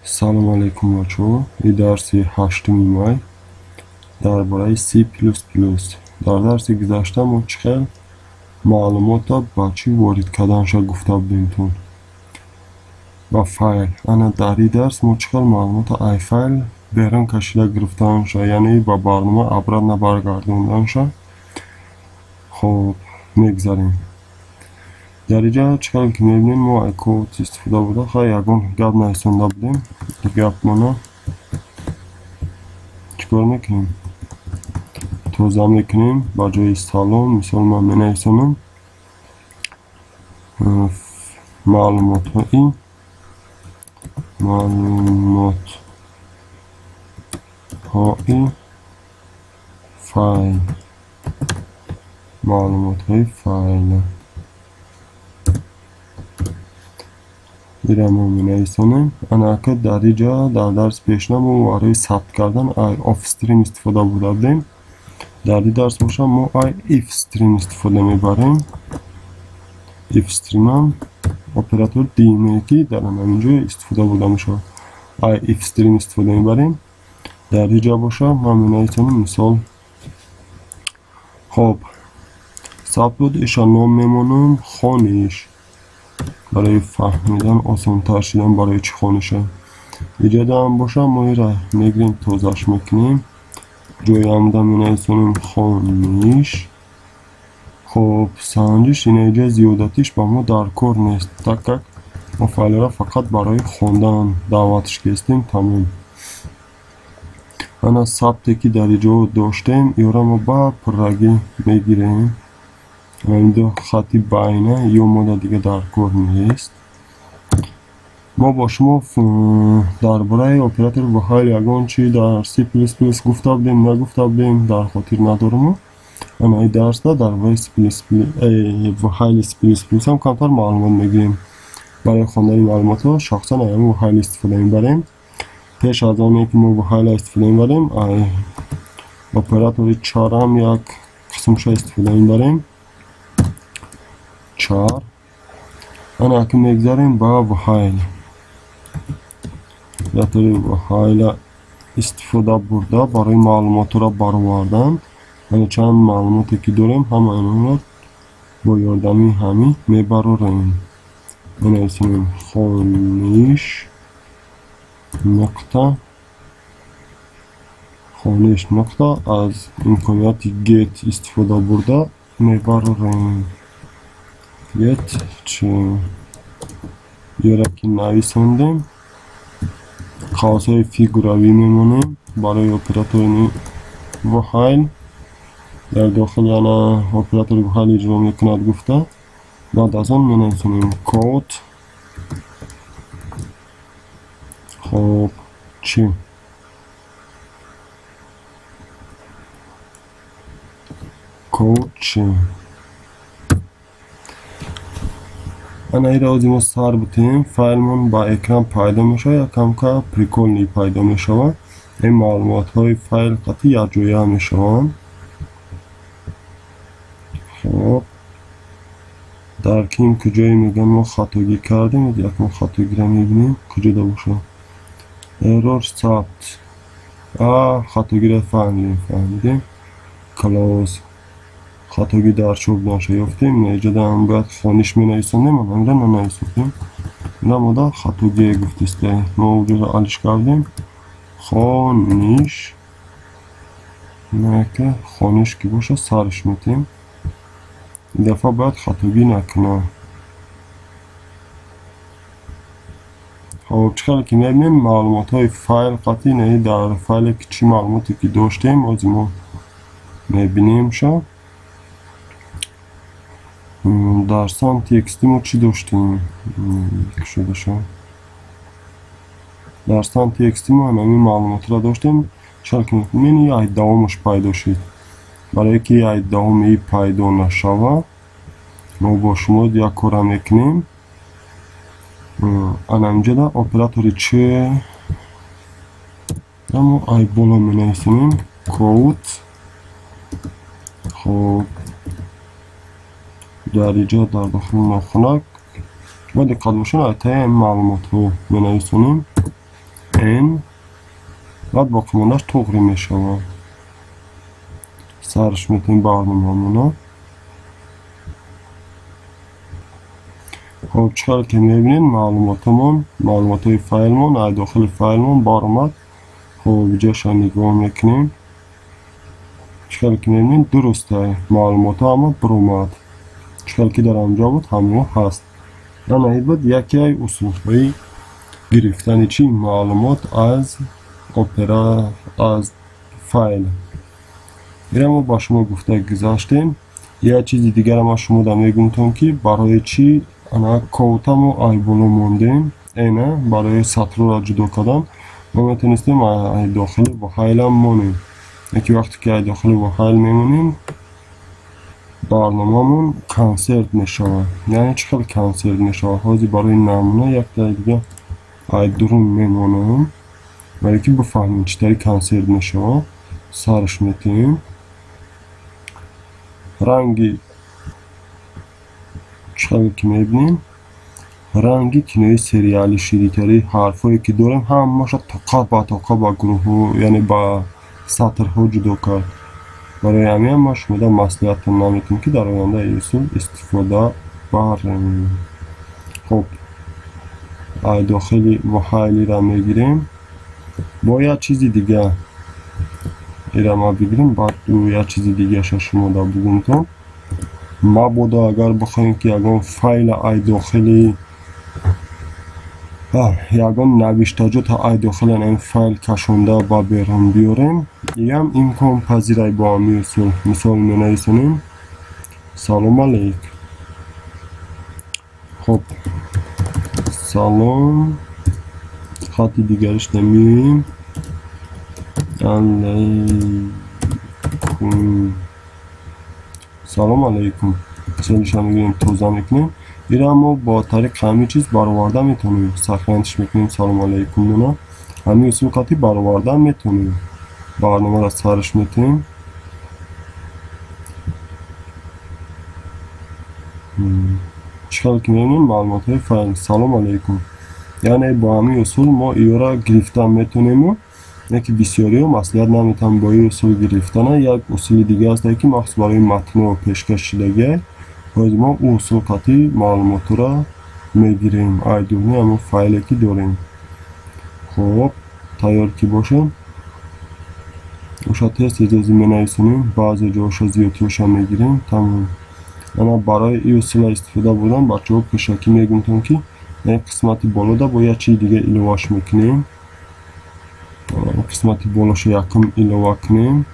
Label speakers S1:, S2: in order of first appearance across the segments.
S1: Салом алейкум, бачаҳо. И дарси 8 май дар бораи C++. Дар дарси гузашта мо чӣ хел маълумотро ба чӣ ворид карданша гуфта будемтон? Ба файл. Ана дар ин дарс мо чӣ хел маълумотро ай файл берун кашида гирифтанша, яъне ба барнома обратно баргардонданша. Хоб, мегзарем. Дар инҷа чӣ хел ки мебинем, мо ай код истифода бурда, хай ягон гап нависонда будем. Гапмона чӣ кор мекунем? Тоза мекунем. Ба ҷои салом мисол ман менависонам маълумотҳои файл, маълумотҳои файл. Ира мо менависонем. Анака дар инҷа дар дарси пешина мо барои сабт кардан ай ofstream истифода бурда будем. Дар ин дарс боша мо ай ifstream истифода мебарем. Ifstream ҳам оператор диме ки дар ҳамин ҷо истифода бурда мешавад. Ай ifstream истифода мебарем. Дар инҷа боша ман менависонам мисол. Хоб, сабт буд, иша ном мемонам хониш. Барои фаҳмидан осонтар шудан барои чӣ хониша. Иҷодаам боша мо ира мегирем, тозаш мекунем. Ҷоямда менависонем хониш. Хоб, санҷиш ина иҷа зиёдатиш ба мо дар кор нест, так как мо файлро фақат барои хондан даъватш кестем, тамом. Ана сабте ки дар иҷо доштем, ёра мо ба пуррагӣ мегирем. Ду хати байна ё мода дига дар кор нест. Мо бо шумо дар бораи оператори while ягон чи дар C++ гуфта будем, нагуфта будем, дар хотир надорам. Ана ин дарсда дар бораи while C++ ҳам камтар маълумот мегирем. Барои хондани маълумотҳо шахсан аямо while истифода мебарем. Пеш аз оне ки мо while истифода мебарем, оператори char ҳам як қисмша истифода мебарем. Char. Ана ки мегзарем ба while. Оператори while истифода бурда барои маълумотро баровардан. Ана чанд маълумоте ки дорем, ҳамаи онҳоро бо ёрдами ҳамин мебарорем. Менависем хониш нуқта, хониш нуқта аз имконияти get истифода бурда мебарорем. Get чи ёра ки нависондем, қавсҳои фигуравӣ мемонем барои оператори while. Дар дохили ана оператори while иҷро мекунад гуфта. Баъд аз он менависонем код. Хоб, чи код чи ана ира ози мо сар бутем, файлмон ба экран пайдо мешавад, якамка прикольный пайдо мешавад. Ин маълумотҳои файл қатъи якҷоя мешаванд. Хоб, дар ким куҷое мегӯянд мо хатогӣ кардем, якм хатогиро мебинем куҷода бошад. Error сабт. Хатогиро фаҳмидем. Close. Хатогӣ дар чӯб наша ёфтем. Иҷодаам бояд хониш менависондем, ана нанависондем. Ина мода хатогие гуфтиста. Мо уҷоро алиш кардем. Хониш. Нака хониш ки боша сарш метем. Ин дафъа бояд хатогӣ накунам. Хоб, чӣ хеле ки мебинем, маълумотҳои файл қатъи не дар файле ки чӣ маълумоте ки доштем, ози мо мебинемша. Дар сан тексти мо чӣ доштем? Кушодаша. Дар сан тексти мо ҳамин маълумотро доштем. Чӣ ки мебинем, ай давомаш пайдо шуд. Барое ки ай давоми пайдо нашава, мо бо шумо як кора мекунем. Ана инҷода оператори ч мо ай боло менависонем код. Хоб, дар инҷо дар дохили нохунак мо диққат бошем, ай таи маълумотҳо менависонем. N баъд боқимондааш туғри мешавад. Сарш метавонем барномаамона. Хоб, чӣ хел ки мебинед, маълумотамон, маълумотҳои файлмон аз дохили файлмон баромад. Хоб, иҷоша нигоҳ мекунем. Чӣ хел ки мебинед, дуруста, маълумотҳо ҳама баромад. Чӣ хел ки дар анҷо буд, ҳамон ҳаст. Ана ин буд яке аз усулҳои гирифтани чӣ маълумот аз опера, аз файл. Ира мо ба шумо гуфта гузаштем. Як чизи дигара ман шумо да мегумтон, ки барои чӣ ана quote мо ай боло мондем, эна барои сатрро ҷудо кардан мо метавонистем ай дохили while ам монем. Яки вақте ки ай дохили while мемонем, барномамон консерт мешавад. Яъне чӣ хел консерт мешавад? Ҳозир барои намуна якта дига ай дурун мемонам, барои ки бифаҳмем чӣ тари консерт мешавад. Сарш метавем. Ранги чӣ хел ки мебинем, ранги кинои сериали шидитари ҳарфҳое ки дорем ҳамаша тоқа ба тоқа ба гурӯҳҳо, яъне ба сатрҳо ҷудо кард. Барои ҳамин ман шумода маслиҳатам наметавонам, ки дар оянда ин усул истифода барем. Хоб, ай дохили while-ира мегирем. Бо як чизи дига ира ма бигирем, баъд як чизи дигаша шумода бугумтон. Мабодо агар бихоҳем, ки ягон файла ай дохили ягон навиштаҷота ай дохили ин файл кашонда ба берун биёрем, иам имконпазирай бо ҳамин усул. Мисол менависонем салом алейк. Хоб, салом, хати дигариш намеоем, алейкум, салом алейкум. Селиша мегирем, тоза мекунем. Ира мо бо тариқи ҳамин чиз бароварда метавонем. Сохранить мекунем салом алейкум. Ҳамин усул қати бароварда метавонем. Барномаро сарш метавонем. Чӣ хел ки мебинем, маълумотҳои файл салом алейкум. Яъне бо ҳамин усул мо иёра гирифта метавонему, яке бисёриҳо маслиҳат наметавонанд бо ин усул гирифтана. Як усули дига аст, ки махсус барои матнҳо пешкаш шудагиай. Ҳозир мо ӯ усул қати маълумотҳоро мегирем ай дуруни ҳамон файле ки дорем. Хоб, тайёр ки бошем, оша тест иҷозӣ менависонем, баъзе ҷоҳоша зиёдтиёша мегирем, тамом. Ана барои ин усула истифода бурдан бачаҳо пешакӣ мегумтон, ки як қисмати болода бо як чизи дига иловаш мекунем. Қисмати болоша якум илова кунем,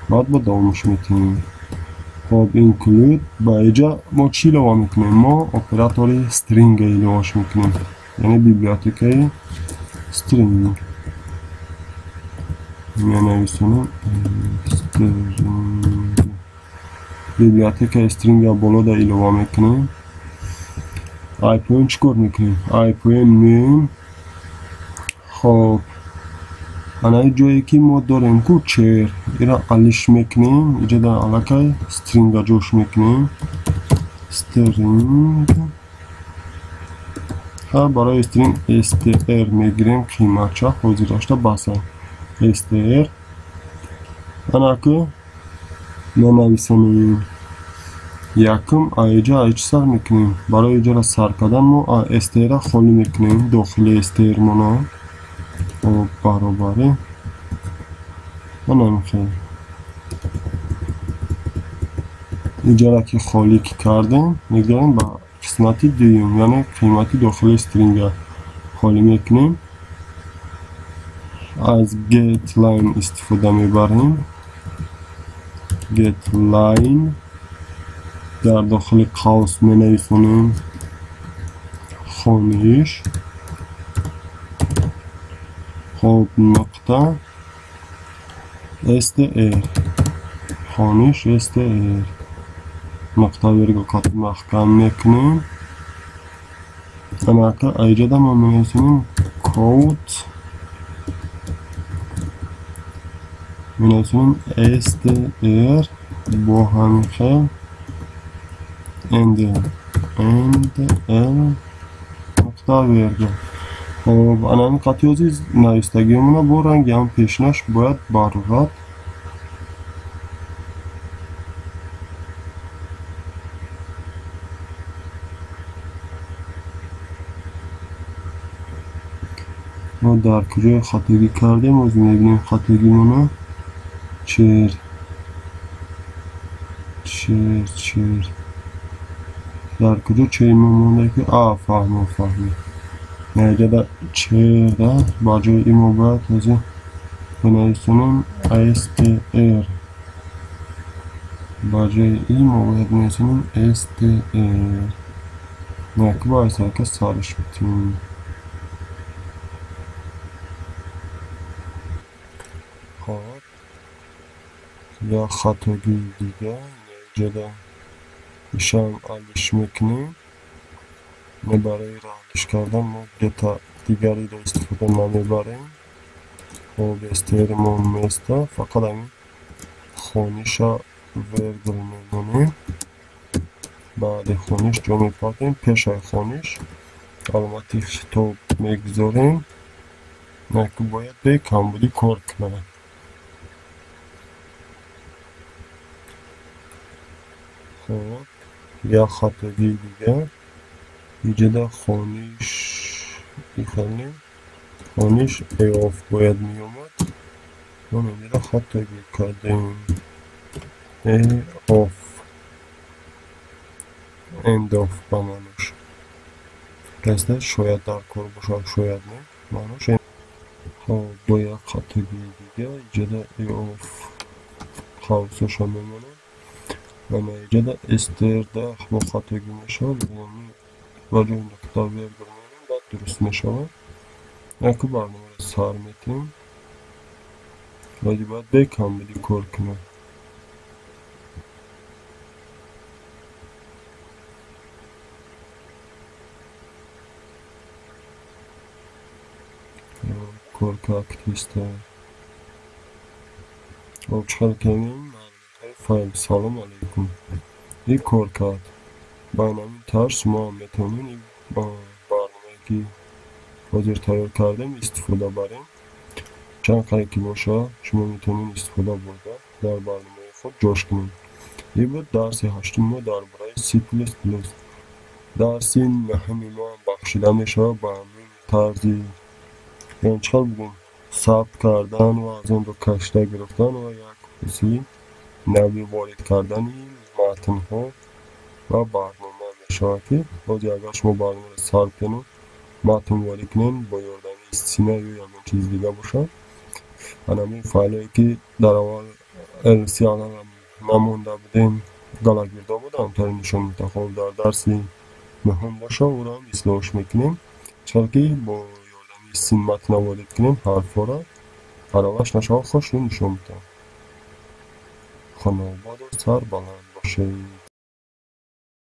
S1: баъд бо давомаш метавонем. Хоб, include ба иҷа мо чӣ илова мекунем? Мо оператори string иловаш мекунем, яъне библиотекаи string менависонем. Библиотекаи string болода илова мекунем. Ай поён чӣ кор мекунем? Ай поён меоем. Хоб, ана ин ҷое ки мо дорем ку char, ира алиш мекунем, иҷа дар аллакай string-а ҷош мекунем. String ҳа, барои string str мегирем, қиматча ҳозирашта баса str. Ана ку менависонем якум аиҷа ай чӣ сар мекунем? Барои иҷара сар кардан мо str-а холӣ мекунем, дохили str мона баробари манам хел. Иҷара ки холӣ ки кардем, мегузарем ба қисмати дуюм, яъне қимати дохили стринга холӣ мекунем. Аз getLine истифода мебарем. getLine дар дохили қавс менависонем хониш. Хоб, нуқта str, хониш str, нуқта вергул қати маҳкам мекунем. Анака аиҷада мо менависонем quote, менависонем str бо ҳамин хел endl нуқта вергул. Хоб, ана ҳамин қатъи навистагиамона бо ранги ҳам пешинаш бояд барорад. Мо дар куҷое хатогӣ кардем, оз мебинем хатогимона. Чер чер чер дар куҷо чери мо монда ки фаҳмо фаҳмид. Наиҷада черда ба ҷои и мо бояд ҳозир бинависонем str. Ба ҷои и мо бояд бинависонем str. Наки ба айсака сарш битем. Хоб, як хатогии дига наиҷада ишам алиш мекунем. Барои алиш кардан мо гета дигариро истифода намебарем. Хоб, str мо места, фақат ҳамин хониша вергул мемонем. Баъди хониш ҷо мепартем, пешаи хониш аломати хитоб мегузорем. Наки бояд бе камбудӣ кор кунад. Хоб, як хатогии дига иҷода хониш ихелем, хониш eof бояд меомад. Мо инҷода хатогӣ кардем. Eof end of ба маънош раста, шояд дар кор бошад, шояд не, маънош. Хоб, бо як хатогии дига иҷода eof қавсоша мемонем ва наиҷода str-да бо хатогӣ мешавад. Ба ҷои нуқта вергул мемонем, баъд дуруст мешавад. Яку барномаро сар метем. Вале бояд бе камбудӣ кор кунад. Кор кард. Хоб, чӣ кардем? Файл салом алейкум. И кор кард. Ба ҳамин тарз шумо ҳам метавонед барномае ки ҳозир тайёр кардем истифода барем. Чанд қадр ки бошад шумо метавонед истифода бурда дар барномаи худ ҷош кунед. Ин буд дарси ҳаштуми мо дар бораи C++. Дарси наҳуми мо ҳам бахшида мешавад ба ҳамин тарзи, яъне чӣ қадр бигӯем, сабт кардан ва аз онро кашида гирифтан ва як усули нави ворид кардани матнҳо ва барнома мешавад ки ҳозир агар шумо барномаро сар кунед, матн ворид кунед бо ёрдами сина ё ягон чизи дига бошад, ҳамин файлое ки дар аввал LC намонда будем, галагирдо буда, ҳамтари нишон медиҳад. Хоб, дар дарси наҳум бошад, ӯро ҳам ислоҳш мекунем, чунки бо ёрдами син матнро ворид кунем, ҳарфҳоро аралаш нашавад, хушрӯ нишон медиҳад. Хонободу сарбаланд бошед.